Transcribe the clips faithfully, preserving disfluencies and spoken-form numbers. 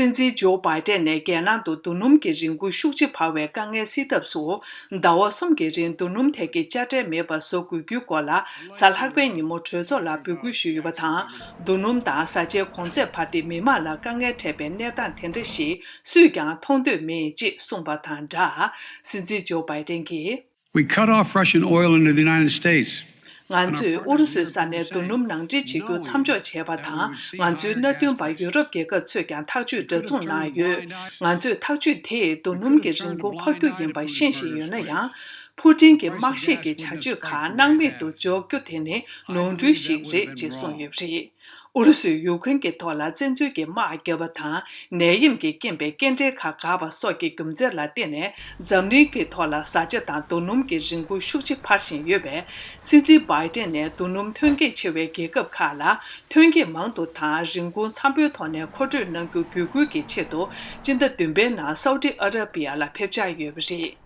སྲིད་འཛིན་ཇོ་བྷའི་ཏན་ནས་རྒྱལ་ནང་དུ་རྡོ་སྣུམ་གྱི་རིན་གོང་ཤུགས་ཆེ་འཕར་བའི་དཀའ་ངལ་སེལ་ཐབས་སུ། ཟླ་བ་གསུམ་གྱི་རིང་རྡོ་སྣུམ་ཐད་ཀྱི་དཔྱ་ཁྲལ་མེད་པར་བཟོ་དགོས་རྒྱུའི་སྐོར་ལ། གཟའ་ལྷག་པའི་ཉིན་མོ་གྲོས་ཚོགས་ལ་འབོད་སྐུལ་ཞུས་ཡོད་པ་དང་། རྡོ་སྣུམ་དང་བཟའ་བཅའི་གོང་ཚད་འཕར་ཏེ་མི་དམངས་ལ་དཀའ་ངལ་འཕྲད་པའི་གནས་སྟངས་དེ་འདྲ་ཞིག་སུས་ཀྱང་མཐོང་འདོད་མེད་ཅེས་གསུངས་པ་དང་སྦྲགས། སྲིད་འཛིན་ཇོ་བྷའི་ཏན་གྱིས། We cut off Russian oil into the United States. ང་ཚོས་ཨུ་རུ་སུའི་ས་ནས་རྡོ་སྣུམ་ནང་འདྲེན་བྱེད་རྒྱུ་མཚམས་འཇོག་བྱས་པ་དང་། ང་ཚོའི་མནའ་མཐུན་པ་ཡུ་རོབ་རྒྱལ་ཁབ་ཚོས་ཀྱང་ཐག་གཅོད་འདྲ་མཚུངས་གནང་ཡོད། ང་ཚོས་ཐག་གཅོད་དེས་རྡོ་སྣུམ་གྱི་རིན་གོང་འཕར་རྒྱུ་ཡིན་པ་ཤེས་བཞིན་ཡོད་ན་ཡང་། ཕུ་ཀྲིན་གྱི་དམག་བཤེད་ཀྱི་བྱ་སྤྱོད་ཁག་སྣང་མེད་དུ་འཇོག་རྒྱུ་དེ་ནི་ནོར་འཁྲུལ་ཞིག་རེད་ཅེས་གསུངས་ཡོད་པ་རེད། ཨུ་རུ་སུས་ཡུ་ཁུན་གྱི་ཐོག་ལ་བཙན་འཛུལ་གྱི་དམག་བརྒྱབ་པ་དང་། ནད་ཡམས་ཀྱི་རྐྱེན་པས་སྐྱེལ་འདྲེན་ཁག་འགག་པ་སོགས་ཀྱི་རྒྱུ་མཚན་ལ་བརྟེན་ནས། འཛམ་གླིང་གི་ཐོག་ལ་བཟའ་བཅའ་དང་རྡོ་སྣུམ་གྱི་རིན་གོང་ཤུགས་ཆེ་འཕར་བཞིན་ཡོད་པས། སྲིད་འཛིན་བྷའི་ཏན་ནས་རྡོ་སྣུམ་ཐོན་སྐྱེད་ཆེ་བའི་རྒྱལ་ཁབ་ཁག་ལ་ཐོན་སྐྱེད་མང་དུ་དང་རིན་གོང་འཚམ་པོའི་ཐོག་ནས་མཁོ་སྤྲོད་གནང་རྒྱུ་བརྒྱུད་སྐུལ་གྱི་ཆེད་དུ། སྤྱི་ཟླ་བདུན་པའི་ནང་སའུ་ཏི་ཨ་ར་པི་ཡ་ལ་ཕེབས་འཆར་ཡོད་པ་རེད།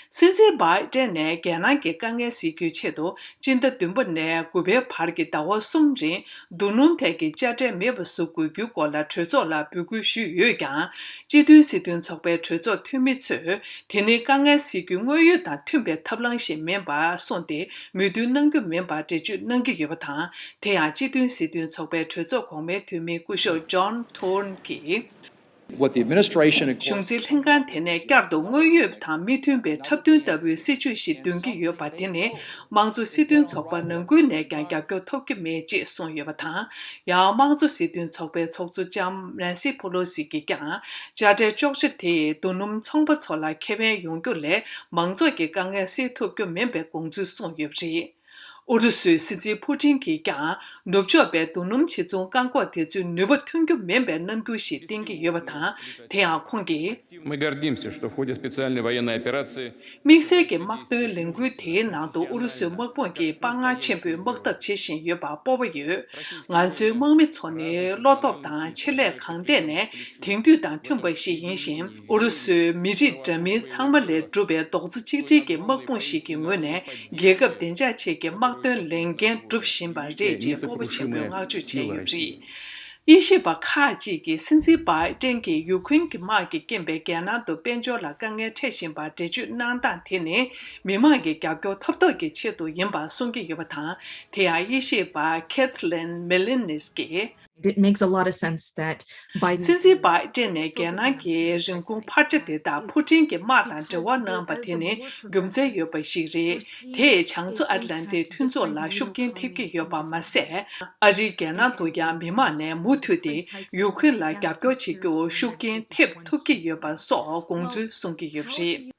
སྲིད་འཛིན་བྷའི་ཏན་ནས་རྒྱལ་ནང་གི་དཀའ་ངལ་སེལ་རྒྱུའི་ཆེད་དུ། སྤྱི་ཟླ་བདུན་པ་ནས་དགུ་པའི་བར་གྱི་ཟླ་བ་གསུམ་རིང་རྡོ་སྣུམ་ཐད་ཀྱི་དཔྱ་ཁྲལ་མེད་པར་བཟོ་དགོས་རྒྱུའི་སྐོར་ལ་གྲོས་ཚོགས་ལ་འབོད་སྐུལ་ཞུས་ཡོད་ཀྱང་། སྤྱི་མཐུན་སྲིད་དོན་ཚོགས་པའི་གྲོས་ཚོགས་འཐུས་མི་ཚོས། དེ་ནི་དཀའ་ངལ་སེལ་རྒྱུའི་དངོས་ཡོད་དང་མཐུན་པའི་ཐབས་ལམ་ཞིག་མིན་པར་གསུངས་ཏེ། མོས་མཐུན་གནང་རྒྱུ་མིན་པར་འགྲེལ་བརྗོད་གནང་གི་ཡོད་པ་དང་། དེ་ཡང་སྤྱི་མཐུན་སྲིད་དོན་ཚོགས་པའི་གྲོས་ཚོགས་གོང་མའི་འཐུས་མི་སྐུ་ཞབས་ཇོན་ཐོརན་གྱིས། What the administration གཞུང་འཛིན་ལྷན་ཁང་དེ་ནས་བསྐྱར་དུ་དངོས་ཡོད་དང་མི་མཐུན་པའི་འཁྲབ་སྟོན་ལྟ་བུའི་སྲིད་བྱུས་ཤིག་འདོན་གྱི་ཡོད་པ་དེ་ནི། དམངས་གཙོ་སྲིད་དོན་ཚོགས་པ་ནང་ཁུལ་ནས་ཀྱང་རྒྱབ་སྐྱོར་ཐོབ་ཀྱི་མེད་ཅེས་གསུངས་ཡོད་པ་དང་། ཡང་དམངས་གཙོ་སྲིད་དོན་ཚོགས་པའི་ཚོགས་གཙོ་ལྕམ་ནན་སི་ཕོ་ལོ་སི་གིས་ཀྱང་། དཔྱ་ཁྲལ་གཅོག་ཆ་དེས་རྡོ་སྣུམ་ཚོང་པ་ཚོ་ལ་ཁེ་ཕན་ཡོང་རྒྱུ་ལས། མང་ཚོགས་ཀྱི་དཀའ་ངལ་སེལ་ཐུབ་རྒྱུ་མིན་པའི་དགོངས་ཚུལ་གསུངས་ཡོད་པ་རེད། ཨུ་རུ་སུའི་སྲིད་འཛིན་ཕུ་ཀྲིན་གྱིས་ཀྱང་། ནུབ་ཕྱོགས་པའི་རྡོ་སྣུམ་ཕྱིར་ཚོང་བཀག་འགོག་དེ་ཚོའི་ནུས་པ་ཐོན་རྒྱུ་མིན་པའི་རྣམ་འགྱུར་ཞིག་བསྟན་གྱི་ཡོད་པ་དང་། དེ་ཡང་ཁོང་གིས། Мы гордимся, что в ходе специальной военной операции དམིགས་བསལ་གྱི་དམག་དོན་ལས་འགུལ་དེའི་ནང་དུ་ཨུ་རུ་སུའི་དམག་དཔུང་གིས་དཔའ་ངར་ཆེན་པོས་དམག་འཐབ་བྱེད་བཞིན་ཡོད་པ་སྤོབས་པ་ཡོད། ང་ཚོའི་དམག་མི་ཚོ་ནི་བློ་སྟོབས་དང་ཆེད་ལས་གང་ཐད་ནས་དེང་དུས་དང་མཐུན་པ་ཞིག་ཡིན་ཞིང་། ཨུ་རུ་སུའི་མི་རིགས་འདྲ་མིན་ཚང་མ་ལས་གྲུབ་པའི་རྡོག་རྩ་གཅིག་སྒྲིལ་གྱི་དམག་དཔུང་ཞིག་གི་ངོས་ནས། རྒྱལ་ཁབ་བདེ་འཇགས་ཆེད་ཀྱི་དམག་དོན་ལས་འགན་སྒྲུབ་བཞིན་པ་རེད་ཅེས་སྤོབས་པ་ཆེན་པོས་བསྔགས་བརྗོད་བྱས་ཡོད་པ་རེད། དབྱེ་ཞིབ་པ་ཁག་ཅིག་གིས་སྲིད་འཛིན་བྷའི་ཏན་གྱིས་ཡུ་ཁུན་གྱི་དམག་གི་རྐྱེན་པས་རྒྱལ་ནང་དུ་དཔལ་འབྱོར་ལ་དཀའ་ངལ་འཕྲད་བཞིན་པར་འགྲེལ་བརྗོད་གནང་སྟངས་དེ་ནི། མི་དམངས་ཀྱི་རྒྱབ་སྐྱོར་ཐོབ་ཐབས་ཀྱི་ཆེད་དུ་ཡིན་པ་གསུང་གི་ཡོད་པ་དང་། དེ་ཡང་དབྱེ་ཞིབ་པ་Kathleen Milinis གྱིས། It makes a lot of sense that Biden སྲིད་འཛིན་བྷའི་ཏན་ནས་རྒྱལ་ནང་གི་རིན་གོང་འཕར་ཆ་དེ་དག་ཕུ་ཀྲིན་གྱི་དམག་དང་འབྲེལ་བ་གནང་བ་དེ་ནི་རྒྱུ་མཚན་ཡོད་པ་ཞིག་རེད། དེས་བྱང་མཚོ་ཨཊ་ལན་ཏིག་མཐུན་ཚོགས་ལ་ཤུགས་རྐྱེན་ཐེབས་ཀྱི་ཡོད་པ་མ་ཟད། ཨ་རིའི་རྒྱལ་ནང་དུ་ཡང་མི་མང་ནས་མུ་མཐུད་དེ་ཡུ་ཁུན་ལ་རྒྱབ་སྐྱོར་བྱེད་རྒྱུར་ཤུགས་རྐྱེན་ཐེབས་ཐུབ་ཀྱི་ཡོད་པ་སོགས་དགོངས་ཚུལ་གསུང་གི་ཡོད་པ་རེད།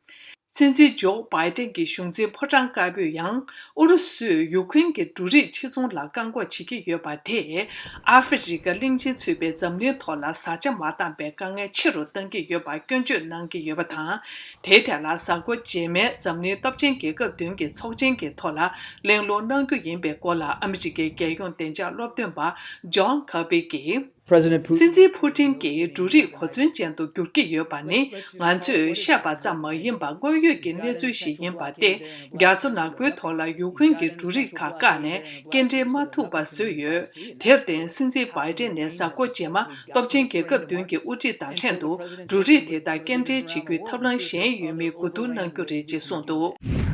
སྲིད་འཛིན་ཇོ་བྷའི་ཏན་གྱི་གཞུང་འཛིན་ཕོ་བྲང་དཀར་པོས་ཡང་། ཨུ་རུ་སུས་ཡུ་ཁུན་གྱི་འབྲུ་རིགས་ཕྱིར་ཚོང་ལ་བཀག་འགོག་བྱེད་ཀྱི་ཡོད་པ་དེས། ཨ་ཧྥེ་རི་ཀ་གླིང་ཆེན་ཚུད་པའི་འཛམ་གླིང་ཐོག་ལ་བཟའ་བཅའ་མ་བཏང་པའི་དཀའ་ངལ་ཆེ་རུ་གཏང་གི་ཡོད་པར་སྐྱོན་བརྗོད་གནང་གི་ཡོད་པ་དང་། དེའི་ཐད་ལ་གཟའ་འཁོར་རྗེས་མའི་འཛམ་གླིང་སྟོབས་ཆེན་རྒྱལ་ཁབ་བདུན་གྱི་ཚོགས་ཆེན་གྱི་ཐོག་ལ་གླེང་སློང་གནང་རྒྱུ་ཡིན་པའི་སྐོར་ལ་ཨ་མི་རི་ཀའི་རྒྱལ་ཡོངས་བདེ་འཇགས་སློབ་སྟོན་པ་ཇོན་ཁར་བི་གིས། President Putin སྲིད་འཛིན་ཕུ་ཀྲིན་གྱིས་འབྲུ་རིགས་གོ་མཚོན་ཅན་དུ་འགྱུར་གྱི་ཡོད་པ་ནི་ང་ཚོས་བཤད་པ་ཙམ་མ་ཡིན་པར་དངོས་ཡོད་ཀྱི་གནས་ཚུལ་ཞིག་ཡིན་པ་སྟེ། རྒྱ་མཚོ་ནག་པོའི་ཐོག་ལ་ཡུ་ཁུན་གྱི་འབྲུ་རིགས་ཁག་བཀག་ནས་སྐྱེལ་འདྲེན་མ་ཐུབ་པ་བཟོས་ཡོད། དེར་བརྟེན་སྲིད་འཛིན་བྷའི་ཏན་ནས་གཟའ་འཁོར་རྗེས་མ་སྟོབས་ཆེན་རྒྱལ་ཁབ་བདུན་གྱི་དབུ་ཁྲིད་དང་ལྷན་དུ་འབྲུ་རིགས་དེ་དག་སྐྱེལ་འདྲེན་བྱེད་རྒྱུའི་ཐབས་ལམ་གཞན་ཡོད་མེད་གོ་བསྡུར་གནང་རྒྱུ་རེད་ཅེས་གསུངས་འདུག